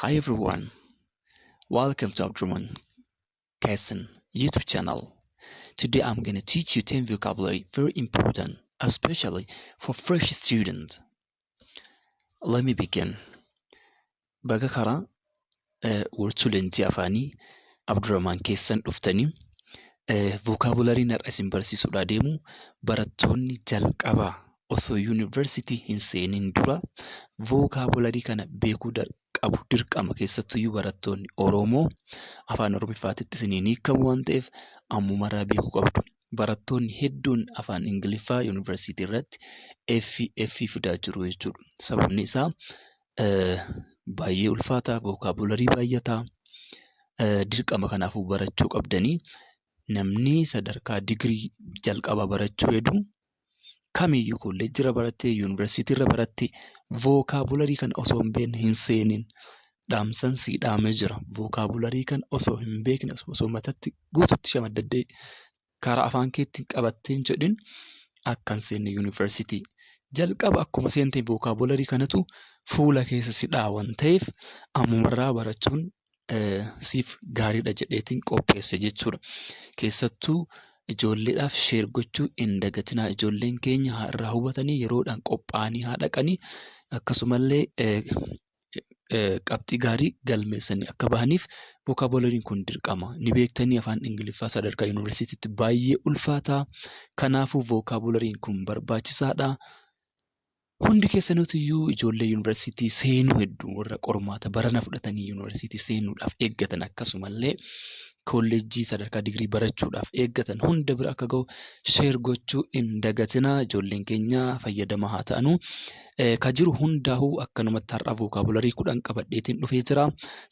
Hi everyone, welcome to Abdurrahman Kesson YouTube channel. Today I'm gonna teach you 10 vocabulary very important, especially for fresh students. Let me begin. Baga karaa wiirtuu leenjii afaanii Abdurrahman Keessan dhuftanii, vookaabularyn har'a isin barsiisuudhaa deemu barattoonni jalqabaa osoo yuunivarsiitii hin seeniin dura vookaabularyi kana beekuu qabu dirqama. Keessattuyyuu barattoonni Oromoo afaan Oromiffaatitti isiniin hiikamu waan ta'eef ammumarraa beekuu qabdu. Barattoonni hedduun afaan Ingiliffaa yuunivarsiitii irratti F F fidaa jiru jechuudha. Sababni isaa baay'ee ulfaataa, vookaabularyi baay'ataa, dirqama kanaafuu barachuu qabdanii. Namni sadarkaa digirii jalqabaa barachuu hedu kamiyyuu kolleejjiirra barattee, yuunivarsiitiirra barattee, vookaabularyi kana osoo hin beekne hin seenin. Dhaamsan sii dhaamee jira. Vookaabularyi kana osoo hin beekne, osoo matatti guututti shamaddaddee karaa afaan keetti qabattee hin jedhin akka hin seenne yuunivarsiitii. Jalqaba akkuma seente vookaabularyi kanatu fuula keessa si dhaawan ta'eef ammumarraa barachuun siif gaariidha jedheetiin qopheesse jechuudha. Keessattuu ijoolleedhaaf share gochuu hin dagatinaa. Ijoolleen keenya haa irraa hubatanii, yeroodhaan qophaa'anii haa dhaqanii, akkasumallee qabxii gaarii galmeessanii akka bahaniif vookaabularyn kun dirqama. Ni beektanii, afaan Ingiliffaa sadarkaa yuunivarsiitiitti baay'ee ulfaataa. Kanaafuu vookaabularyn kun barbaachisaadha. Hundi keessanuutiyyuu ijoollee yuunivarsiitii seenuu hedduu, warra qormaata barana fudhatanii yuunivarsiitii seenuudhaaf eeggatan, akkasumallee kolleejjii sadarkaa digirii barachuudhaaf eeggatan hunda bira akka gahu share gochuu hin dagatinaa. Ijoolleen keenya fayyadamaa haa ta'anu. Ka jiru hundaa'uu akkanumatti har'a vookaabularyi 10 qabadheetiin dhufee jira.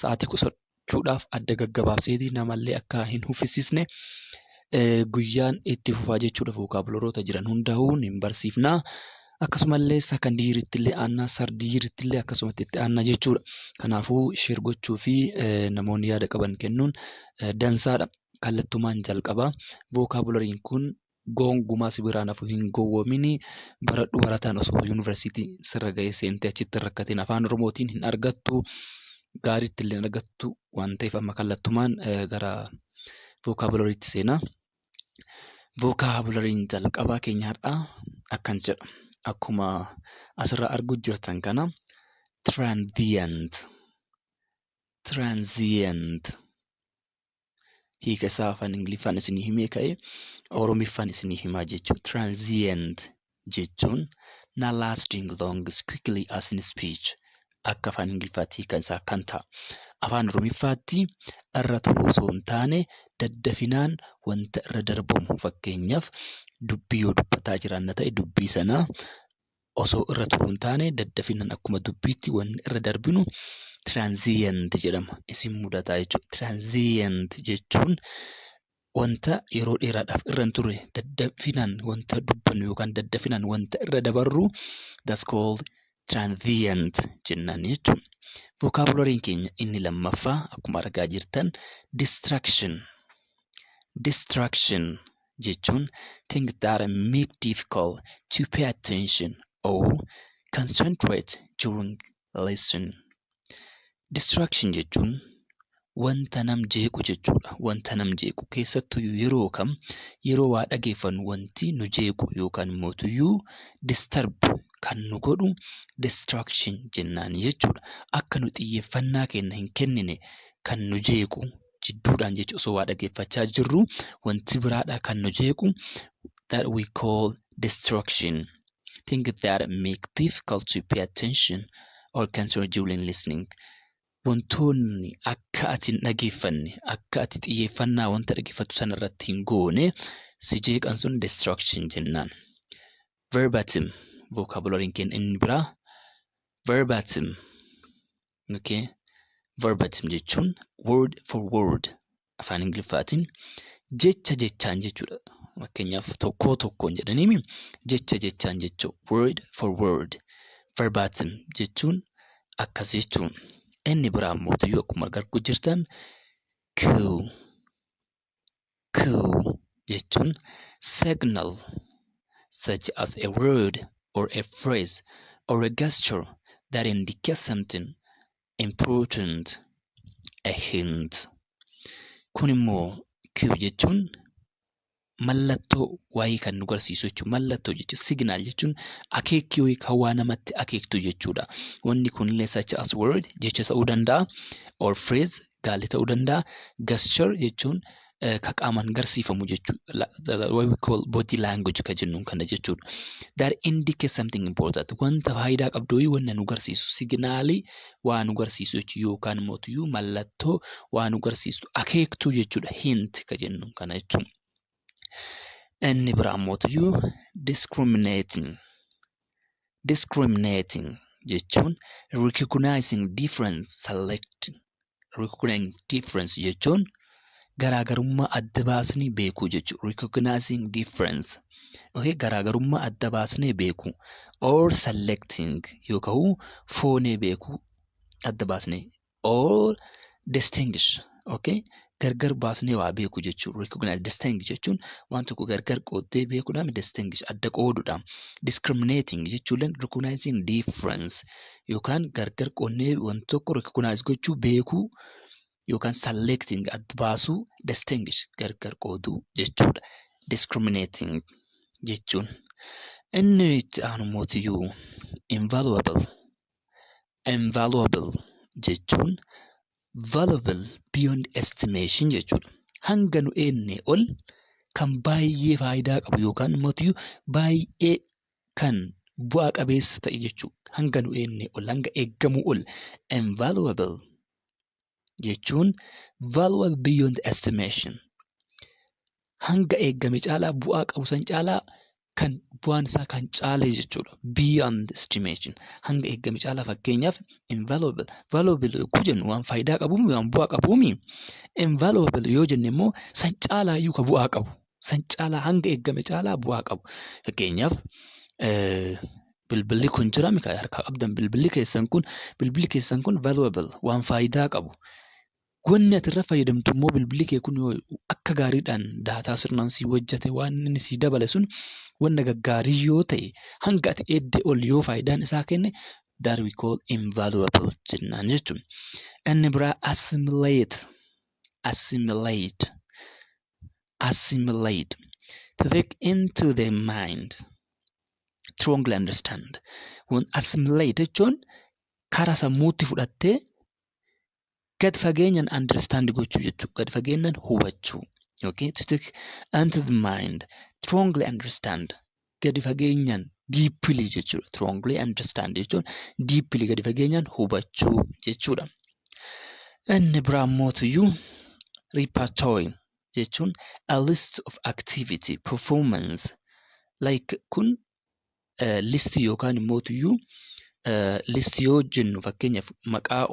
Sa'aatii qusachuudhaaf adda gaggabaabseetii namallee akka hin huffisiisne guyyaan itti fufaa jechuudha. Vookaabularyoota jiran hundaa'uu hin barsiifnaa. Akkasumallee second yearitti illee aannaa, third yearitti illee akkasumatti itti aannaa jechuudha. Kanaafuu share gochuu fi namoonni yaada qaban kennuun dansaadha. Kallattumaan jalqabaa. Vookaabularyn kun gonkumaa si biraan hafu, hin gowwoomini, baradhu. Barataan osoo yuunivarsiitii sirra ga'ee seentee achitti hin rakkatin afaan Oromootiin hin argattu, gaariitti illee hin argattu waan ta'eef amma kallattumaan gara vookaabularyitti seenaa. Vookaabularyn jalqabaa keenya har'aa akkan jedha. Akkuma asirraa arguu jirtan kana, transient, transient. Hiika isaa afaan Ingiliffaan isinii himee ka'ee Oromiffaan isinii himaa jechuudha. Transient jechuun not lasting long as quickly as in speech. Akka afaan Ingiliffaatti hiikan isaa kan ta'a. Afaan Oromiffaatti irra turu osoo hin taane daddafinaan wanta irra darbamu. Fakkeenyaaf, dubbii yoo dubbataa jiraanna ta'e, dubbii sana osoo irra turuu hin taane daddafinaan akkuma dubbiitti wanni irra darbinu transient jedhama. Isin mudataa jechuudha. Transient jechuun wanta yeroo dheeraadhaaf irra hin turre, daddafinaan wanta dubbannu yookaan daddafinaan wanta irra dabarru, that's called transient jennaan jechuudha. Vookaabularyn keenya inni lammaffaa akkuma argaa jirtan distraction. Distraction jechuun things that make difficult to pay attention or concentrate during lesson. Distraction jechuun wanta nam jeequ jechuudha. Wanta nam jeequ keessattuyyuu yeroo kam, yeroo waa dhageeffannu wanti nu jeequ yookaan immoo disturb kan nu godhu distraction jennaan jechuudha. Akka nu xiyyeeffannaa keenya hin kennine kan nu jeequ jidduudhaan jechuudha, osoo waa dhageeffachaa jirru wanti biraadhaa kan nu jeequ, that we call distraction. Things that make difficult to pay attention or concentrate during listening. Wantoonni akka ati hin dhageeffanne, akka ati xiyyeeffannaa wanta dhageeffattu sana irratti hin goone si jeeqan sun distraction jennaan. Verbatim, vocabularyn keenya inni biraa verbatim. Okay. Verbatim jechuun word for word, afaan Ingiliffaatiin jecha jechaan jechuudha. Fakkeenyaaf, tokkoo tokkoon jedhaniimi, jecha jechaan jechuu, word for word. Verbatim jechuun akkas jechuun. Inni biraa immoo akkuma arguu jirtan cue. Cue jechuun signal such as a word or a phrase or a gesture that indicates something Important. A hint. Kun immoo cue jechuun mallattoo wayii kan nu garsiisu jechuudha. Mallattoo jechuun, signal jechuun akeekkii wayii kan waa namatti akeektu jechuudha. Wanni kunillee such as word, jecha ta'uu danda'a, or phrase, gaalii ta'uu danda'a. Gesture jechuun ka qaamaan garsiifamu jechuudha. What we call body language ka jennuun kana jechuudha. That indicate something important. Wanta faayidaa qabdu wayii wanna nu garsiisu, signaalii waa nu garsiisu jechuudha, yookaan immoo mallattoo waa nu garsiisu, akeektuu jechuudha. Hint ka jennuun kana jechuudha. Inni biraa immoo discriminating. Discriminating jechuun recognizing difference, select. Recognizing difference jechuun garaagarummaa adda baasnee beekuu jechuudha. Recognizing difference. Okay, garaagarummaa adda baasnee beekuu, or selecting, yookaan foonee beekuu adda baasnee, or distinguish. Okay, gargar baasnee waa beekuu jechuudha. Recognize, distinguish jechuun waan tokko gargar qooddee beekuudhaan, distinguish, adda qooduudha. Discriminating jechuun recognizing difference yookaan gargar qoonnee wanti tokko recognize gochuu, beekuu, yookaan selecting, adda baasuu, distinguish, gargar qooduu jechuudha. Discriminating jechuun. Inni itti aanu mootiyyuu invaluable. Invaluable jechuun valuable beyond estimation jechuudha. Hanga nu eenne ol kan baay'ee faayidaa qabu yookaan immoo baay'ee kan bu'aa qabeessa ta'e jechuudha. Hanga nu eenne ol, hanga eeggamuu ol. Invaluable jechuun valuable beyond estimation. Hanga eeggame caalaa, bu'aa qabu san caalaa kan bu'aan isaa kan caale jechuudha. Beyond estimation. Hanga eeggame caalaa. Fakkeenyaaf, invaluable. Valuable yogguu jennu waan faayidaa qabuumi, waan bu'aa qabuumi. Invaluable yoo jenne immoo san caalaayyuu ka bu'aa qabu. San caalaa, hanga eeggame caalaa bu'aa qabu. Fakkeenyaaf, bilbilli kun jira mi harkaa qabdan, bilbilli keessan kun valuable, waan faayidaa qabu. Wanni ati irra fayyadamtu immoo bilbilli kee kun yoo akka gaariidhaan daataa sirnaan sii hojjete, waan inni sii dabale sun wanna gaggaarii yoo ta'e, hanga ati eedde ol yoo faayidaan isaa kenne, that we call invaluable jennaan jechuudha. Inni biraa assimilate. Assimilate. Assimilate. To take into the mind. Strongly understand. Assimilate jechuun karaa sammuutti fudhattee gad fageenyaan understand gochuu jechuudha. Gad fageenyaan hubachuu. Okay? To take into the mind. Strongly understand. Gadi fageenyaan, deeply jechuudha. Strongly understand jechuun deeply, gadi fageenyaan hubachuu jechuudha. Inni biraa immootuyyuu repertoire jechuun a list of activity performance, like kun listii yookaan immootuyyuu listii yoo jennu, fakkeenyaaf maqaa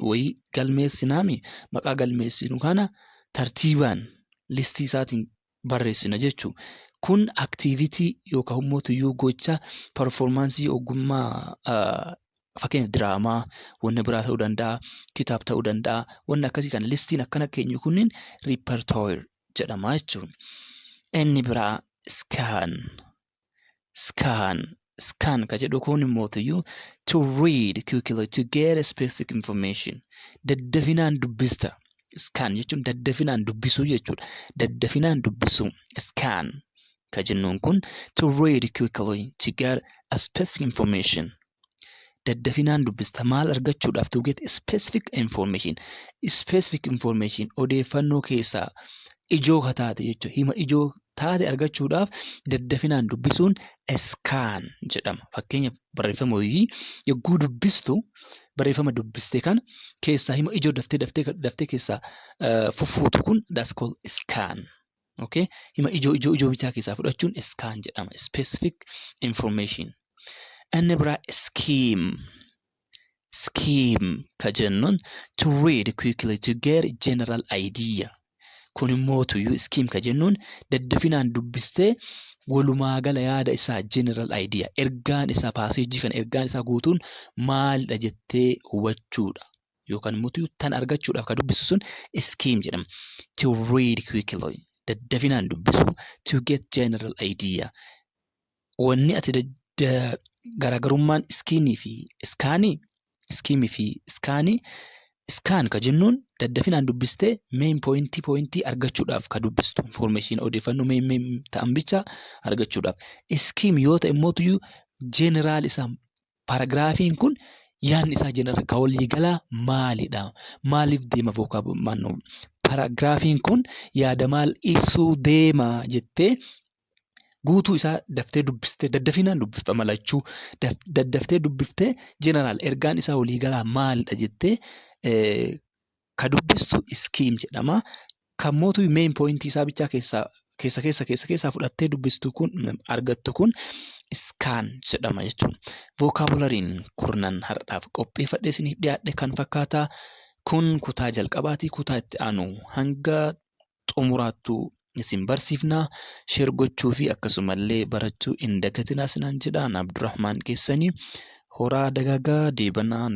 wayii galmeessinaami, maqaa galmeessinu kana tartiibaan listii isaatiin barreessina jechuudha. Kun activity yookaan immootuyyuu gocha performance ogummaa, fakkeenyaaf diraamaa, wanna biraa ta'uu danda'a, kitaaba ta'uu danda'a, wanna akkasii kana listiin akkana keenyu kunniin repertoire jedhama jechuudha. Inni biraa scan. Scan. Scan ka jedhu kun immootuyyuu to read quickly to get a specific information. Daddafinaan dubbista. Scan jechuun daddafinaan dubbisuu jechuudha. Daddafinaan dubbisuu. Scan ka jennuun kun to read quickly to get a specific information. Daddafinaan dubbista maal argachuudhaaf? To get specific information. Specific information, odeeffannoo keessaa ijoo ka taate jechuudha. Hima ijoo taate argachuudhaaf daddafinaan dubbisuun scan jedhama. Fakkeenyaaf, barreeffama wayii yogguu dubbistu, barreeffama dubbiste kana keessaa hima ijoo daftee daftee daftee keessaa fuffuutu kun, that's called scan. Okay? Hima ijoo ijoo ijoo bichaa keessaa fudhachuun scan jedhama. Specific information. Inni biraa skim. Skim ka jennuun to read quickly to get general idea. Kun immoo tuyyuu skim ka jennuun daddafinaan dubbistee walumaa gala yaada isaa, general idea, ergaan isaa, passage kana ergaan isaa guutuun maalidha jettee hubachuudha. Yookaan immoo tuyyuu tan argachuudhaaf ka dubbisu sun skim jedhama. To read quickly, daddafinaan dubbisuu, to get general idea. Wanni ati garaagarummaan skimii fi scanii Skimii fi scanii. Scan ka jennuun daddafinaan dubbistee main pointii argachuudhaaf ka dubbistu, information, odeeffannoo main main ta'an bicha argachuudhaaf. Skim yoo ta'e immoo general isaa, paragraphiin kun yaadni isaa general ka waliigalaa maalidha? Maaliif deema vocab paragraphiin kun, yaada maal ibsuu deema jettee guutuu isaa daftee dubbistee, daddafinaan dubbifama lachuu, daddaftee dubbiftee general ergaan isaa waliigalaa maalidha jettee ka dubbistu skim jedhama. Kan mootu main pointii isaa bichaa keessaa keessa keessa keessa keessaa fudhattee dubbistu kun, argattu kun scan jedhama jechuudha. Vocabularyn 10 har'aaf qopheeffadhee isiniif dhiyaadhe kan fakkaataa kun kutaa jalqabaatii. Kutaa itti aanu hanga xumuraattu isin barsiifnaa. Share gochuu fi akkasumallee barachuu hin dagatinaa sinaan jedhaan. Abdurrahmaan keessanii, horaa dagaagaa deebanaa.